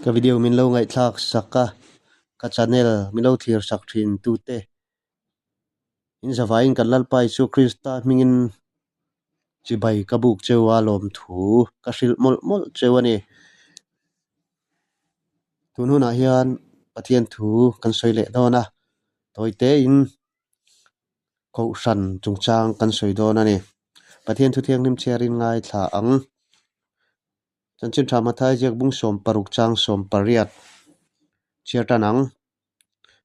Ka video min lo ngaihthlak sak a, ka channel min lo thlir sak thin tute in zavaiin kan Lalpa Isua Krista hmingin chibai ka buk cheu a lawmthu ka hrilh mawlh mawlh cheu a ni. Tun hunah hian Pathian thu kan sawi leh dawn a, tawi tein Kohhran chungchang kan sawi dawn a ni. Pathian thu thianghlim chhiarin ngaithla ang. Chanchin tha Mathai ziak bung 16 chang 18 chhiar tan ang.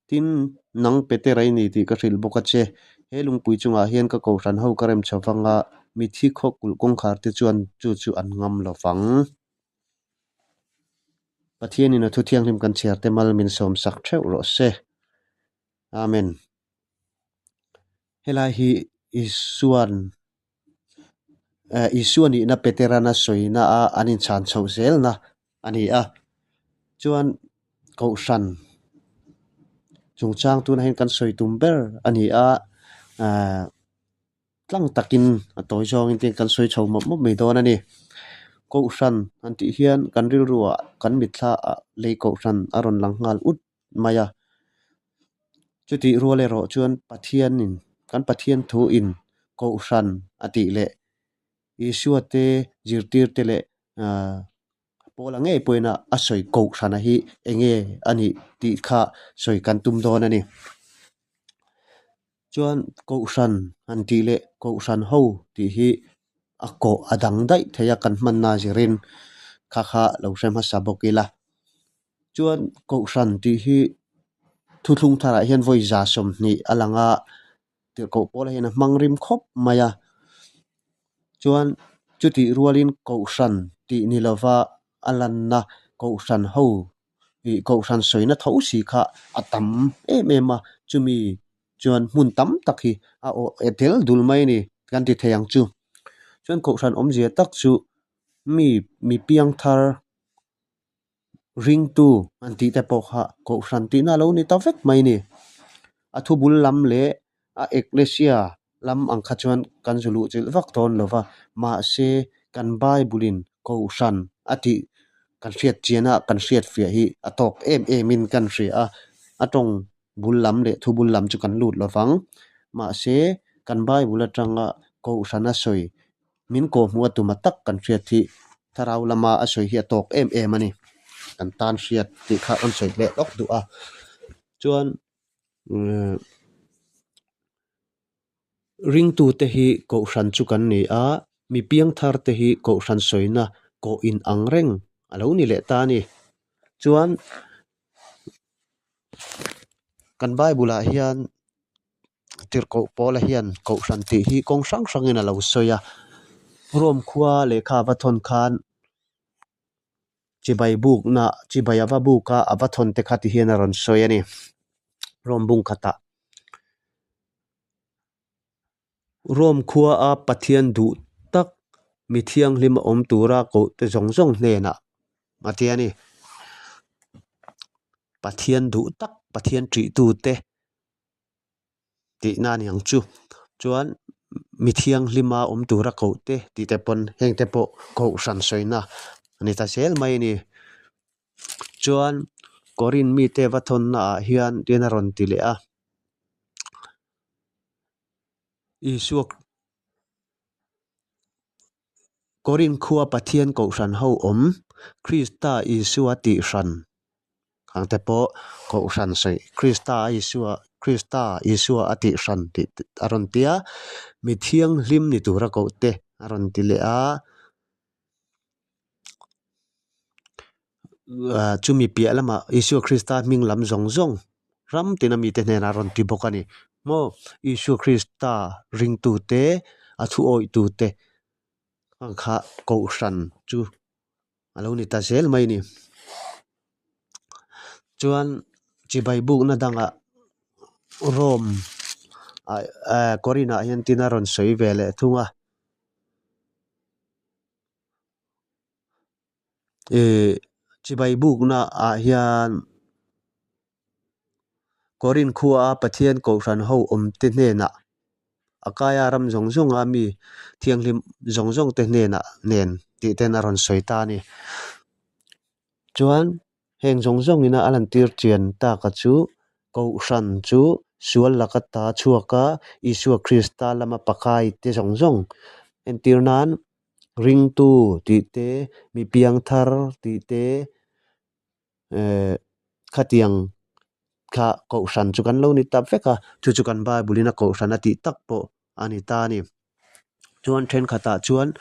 Tin, nang Petera i ni tih ka hrilh bawk a che. He lungpui chungah hian ka kohhran ho ka rem chho vang a, mithi khaw kulh kawngkhar te chuan chu chu an ngam lo vang. Pathianin a thu thianghlim kan chhiar te mal min sawmsak theuh rawh se. Amen. Helai hi Isuan Isua nihna Peteran a sawina a an inchhan chhoh zelna a ni a. Chuan Kohhran chungchang tunah hian kan sawi tum ber a ni a, tlang takin a tawi zawngin te kan sawi chho mawp mawp mai dawn a ni. Kohhran han tih hian kan rilruah kan mitthla ah lei Kohhran a rawn lang nghal ut mai a. Chutih rual erawh chuan Pathianin kan Pathian thuin Kohhran a tih leh Isua te zirtir te leh ahh Paula ngei pawhin a sawi Kohhrana hi eng nge a nih tih kha sawi kan tum dawn a ni. Chuan Kohhran han tih leh Kohhran ho tih hi a kawh a dang daih thei a kan hmanna zirin kha kha lo hre hmasa bawk ila. Chuan Kohhran tih hi thuthlung tharah hian vawi 120 a lang a, tirhkoh pawlah hian a hmang rim khawp mai a. Chuan chutih rualin Kohhran tih ni lova a lanna Kohhran ho ih Kohhran sawina tho si kha a tam em em a, chumi chuan hmun tam tak hi a awh tel dul mai a ni kan ti thei ang chu. Chuan Kohhran awmzia tak chu mi mi piangthar. Ringtu an tih te pawh kha Kohhran tihna a lo ni ta vek mai a ni. A thu bul lam leh a Eklesia lam ang kha chuan kan zu luh chilh vak dawn lo va, mahse kan Bible in Kohhran a tih kan hriat chian a, kan hriat fiah hi a tawk em em in kan hria a, a tawng bul lam leh thu bul lam chu kan lut lo vang. Mahse kan Bible atanga Kohhran a sawi Min kawhhmuh a tuma tak kan hriat hi thlarau lama a sawi hi a tawk em em a ni. Kan tan hriat tih kha rawn sawi leh lawk duh a. Chuan ringtute hi kohhran chu kan ni a, mi piangthar te hi kohhran sawina kawh in ang reng a lo ni leh ta a ni. Chuan kan Bible ah hian. Tirhkoh Paula hian Kohhran tih hi kawng hrang hrangin a lo sawi a, Rome khua lehkha a va thawn khan chibai bukna chibai a va buk a, a va thawn te kha ti hian a rawn sawi a ni, Rome bung khatah. Rome khua a Pathian duh tak mi thianghlim a awm tura koh te zawng zawng hnenah a ti a ni. Pathian duh tak Pathian ṭihtute. Tihna a ni ang chu. Chuan mi thianghlima awm tura koh te tih te pawn heng te pawh kohhran sawina a ni ta zel mai a ni. Chuan Korin mite va thawnna ah hian tin a rawn ti leh a. Isua Korin khua Pathian kohhran ho awm Krista Isua tih hran ang te pawh kohhran sawi Krista Isua Krista Isua a tih hran tih a rawn ti a, mi thianghlim ni tura koh te a rawn ti leh a. Chumi piah lamah Isua Krista hming lam zawng zawng ram tina mite hnenah a rawn ti bawk a ni. Maw Isua Krista ringtute a thu awihtute ang kha kohhran chu a lo ni ta zel mai a ni. Chuan chibai bukna dangah Rome ah Korin ah hian tin a rawn sawi ve leh thung a. Ih chibai bukna ah hian Korin khua a Pathian kohhran ho awm te hnenah a kaia ram zawng zawng a mi thianghlim zawng zawng te hnenah nen tih ten a rawn sawi ta a ni. Chuan. Heng zawng zawngin a lantir chian taka chu Kohhran chu sual laka ta chhuak a, Isua Krista lama pakai te zawng zawng entir nan ringtu tih te, mi piangthar tih te, eh khatiang kha Kohhran chu kan lo ni ta vek a, chu chu kan Bible in a Kohhran a tih tak pawh a ni ta a ni. Chuan thenkhatah chuan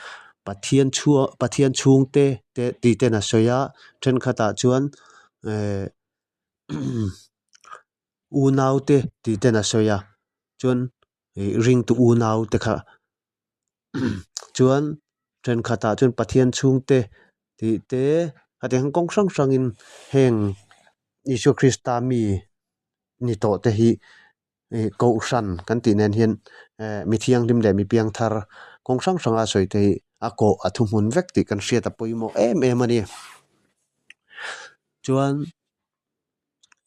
Pathian chhuah Pathian chhungte te tih ten a sawi a, thenkhatah chuan eh unaute tih ten a sawi a, chuan ih ringtu unaute kha chuan thenkhatah chuan Pathian chhungte tih te hetiang hian kawng hrang hrangin heng Isua Krista mi ni tawh te hi ih kohhran kan tih nen hian eh mi thianghlim leh mi piangthar kawng hrang hranga sawi te hi a kawh a thuhmun vek tih kan hriat a pawimawh em em a ni. Chuan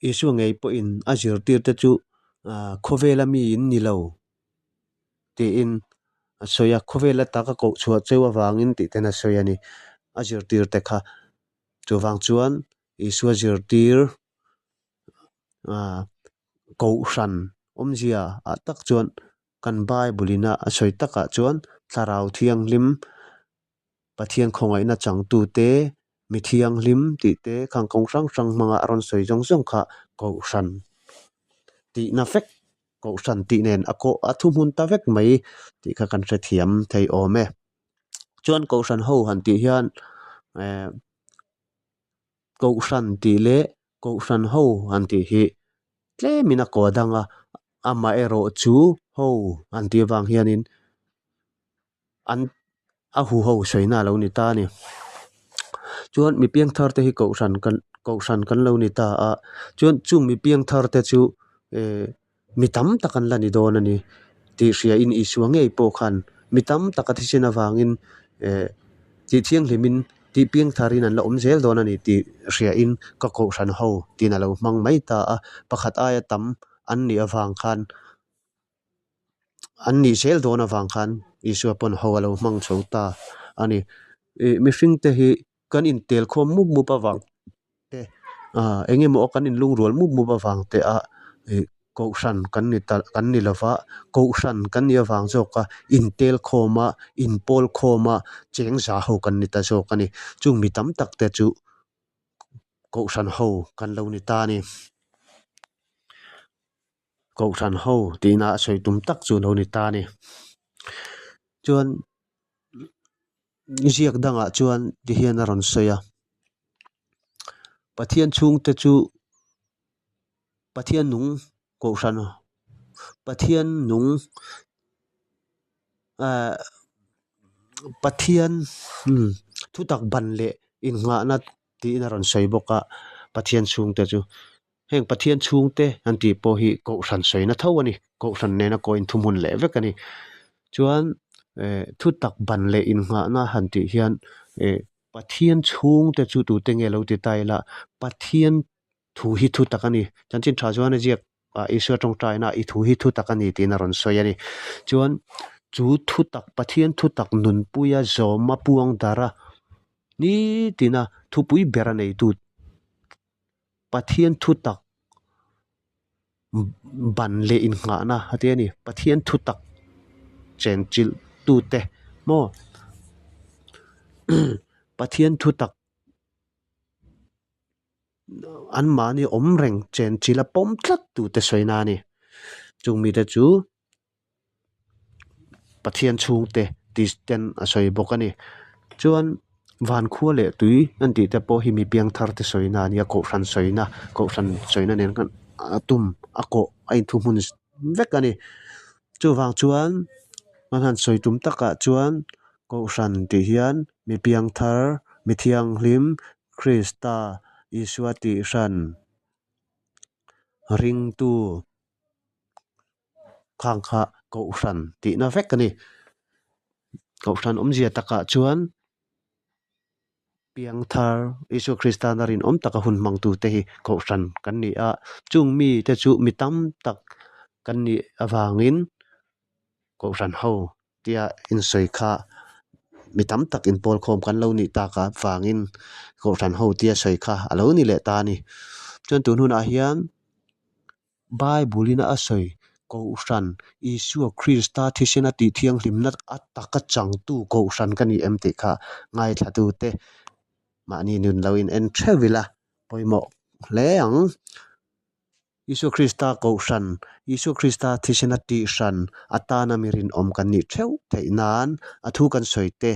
Isua ngei pawhin a zirtirte chu ah khawvela mi in ni lo tiin a sawi a, khawvela taka koh chhuah cheu avangin tih ten a sawi a ni a zirtirte kha. Chuvang chuan Isua zirtir ah kohhran awmzia ah tak chuan kan Bible ina a sawi takah chuan Thlarau Thianghlim Pathian khawngaihna changtute mi thianghlim tih te khang kawng hrang hrang hmanga a rawn sawi zawng zawng kha kohhran tihna vek kohhran tih nen a kawh a thuhmun ta vek mai tih kha kan hrethiam thei awm e. Chuan kohhran ho han tih hian eh kohhran tih leh kohhran ho han tih hi tlemin a kaw dang a, amaherawhchu ho han tih avang hianin an a huho sawina a lo ni ta a ni. Chuan mi piangthar te hi kohhran kan kohhran kan lo ni ta a, chuan chung mi piangthar te chu eh mi tam tak an la ni dawn a ni tih hriain Isua ngei pawh khan mi tam tak a thisen avangin eh tih thianghlimin tih piangtharin an la awm zel dawn a ni tih hriain ka kohhran ho tiin a lo hmang mai ta a, pakhat aia tam an nih avang khan An nih zel dawn avang khan Isua pawn ho a lo hmang chho ta a ni. Ih mihring te hi kan intel khawm mup mup avang te ah eng emaw kan inlungrual mup mup avang te a ih kohhran kan ni ta kan ni lova kohhran kan nih avang zawk a intel khawm a inpawl khawm a cheng za ho kan ni ta zawk a ni. Chung mi tam tak te chu kohhran ho kan lo ni ta a ni. Kohhran ho tihna a sawi tum tak chu lo ni ta a ni. Chuan ziak dangah chuan ti hian a rawn sawi a, Pathian chhungte chu Pathian nung kohhran Pathian nung ahh Pathian thutak ban leh innghahna tiin a rawn sawi bawk a Pathian chhungte chu. Heng Pathian chhungte an tih pawh hi Kohhran sawina tho a ni. Kohhran nena kaw inthuhmun leh vek a ni. Chuan eh thutak ban leh innghahna han tih hian eh Pathian chhungte chu tute nge lo ti ta ila Pathian thu hi thutak a ni. Chanchin tha chuan a ziak ah Isua tawngtaina i thu hi thutak a ni tiin a rawn sawi a ni. Chuan chu thutak Pathian thutak nunpuia zawma puang dara nitina thupui bera neitu Pathian thutak ban leh innghahna a ti a ni. Pathian thutak chenchilh tute maw Pathian thutak anmahni awm reng chenchilh a pawm tlat tute sawina a ni. Chung mite chu. Pathian chhungte tih ten a sawi bawk a ni. Chuan van khua leh tui an tih te pawh hi mi piangthar te sawina a nia kohhran sawina kohhran sawina nen khan a tum a kawh a inthuhmun vek a ni. Chuvang chuan an han sawi tum takah chuan kohhran tih hian mi piangthar mi thianghlim Krista Isua tihhran ringtu. Khang kha kohhran tihna vek a ni. Kohhran awmzia takah chuan Piangthar Isua Krista na rinawm taka hun hmangtute hi kohhran kan ni a. Chung mite chu mi tam tak kan nih avangin kohhran ho tia insawi kha. Mi tam tak inpawl khawm kan lo nih tak avangin Kohhran ho tia sawi kha a lo ni leh ta a ni. Chuan tun hunah hian Bible in a sawi Kohhran Isua Krista thisena tih thianghlimna a taka changtu Kohhran ka ni em tih kha ngaithlatute mahni nun lo in en theuh ila pawimawh hle ang. Isua Krista Kohhran, Isua Krista thisena tihhran atana mi rinawm kan nih theuh theih nan a thu kan sawi te.